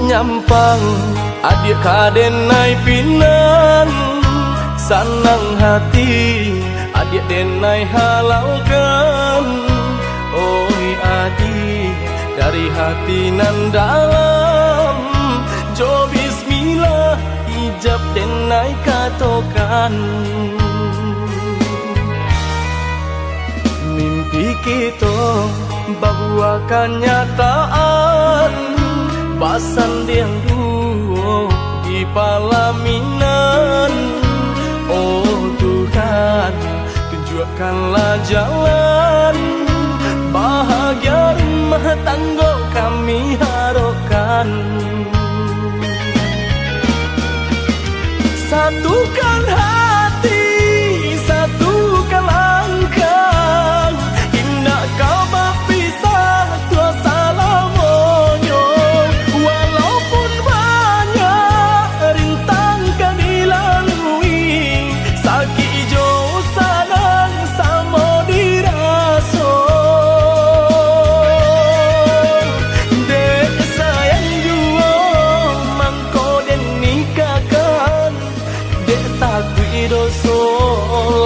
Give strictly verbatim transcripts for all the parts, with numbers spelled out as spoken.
Nyampang, adiak ka denai pinang, sanang hati, adiak denai halalkan. Oi adiak, dari hati nan dalam, jo bismillah, ijab denai katokan. Mimpi kito babuah kanyataan, basandiang duo di palaminan. Oh Tuhan, tunjuakkanlah jalan, bahagia rumah tanggo kami harapkan. Satukan hati, satukan langkah, indak ka bapisah tu salamonyo. Walaupun banyak rintang ka dilalui, sakik jo sanang samo diraso. Dek sayang juo mangko den nikahkan, dek takuik doso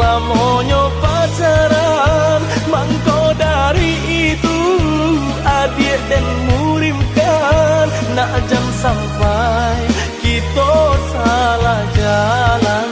lamonyo pacaran. Mangko dari itu, adiak den murimkan, nak jan sampai kito salah jalan.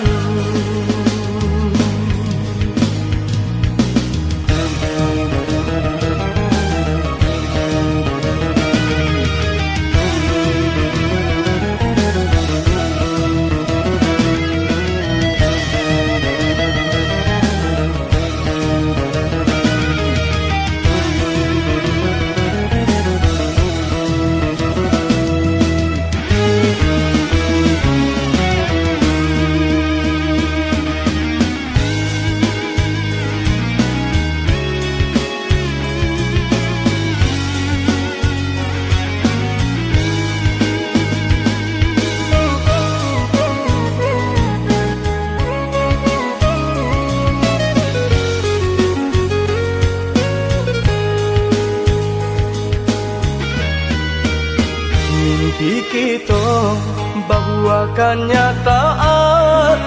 Mimpi kito babuah kanyataan,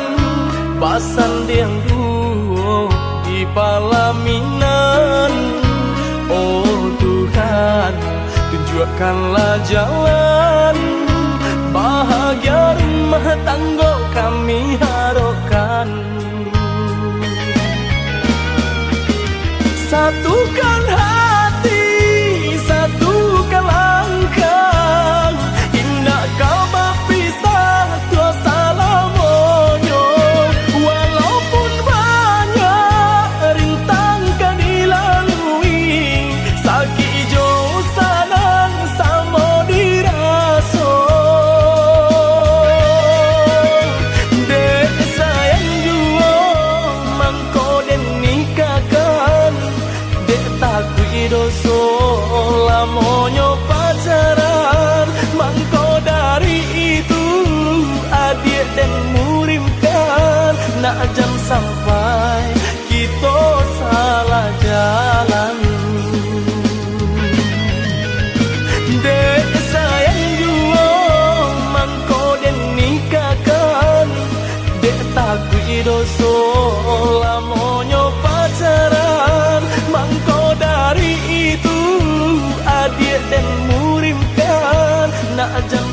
basandiang duo di palaminan. Oh Tuhan, tunjuakkanlah jalan, bahagia rumah tanggo kami harapkan. Satukan hati, satukan langkah, indak ka bapisah tu salamonyo. Walaupun banyak rintang ka dilalui, sakik jo sanang samo diraso. Dek sayang juo mangko den nikahkan, dek takuik doso lamonyo pacaran. Mangko dari itu, adiak den murimkan, nak jan sampai kito salah jalan. Dek sayang juo mangko den nikahkan, dek takuik doso lamonyo pacaran. Mangko dari itu, adiak den murimkan, nak jan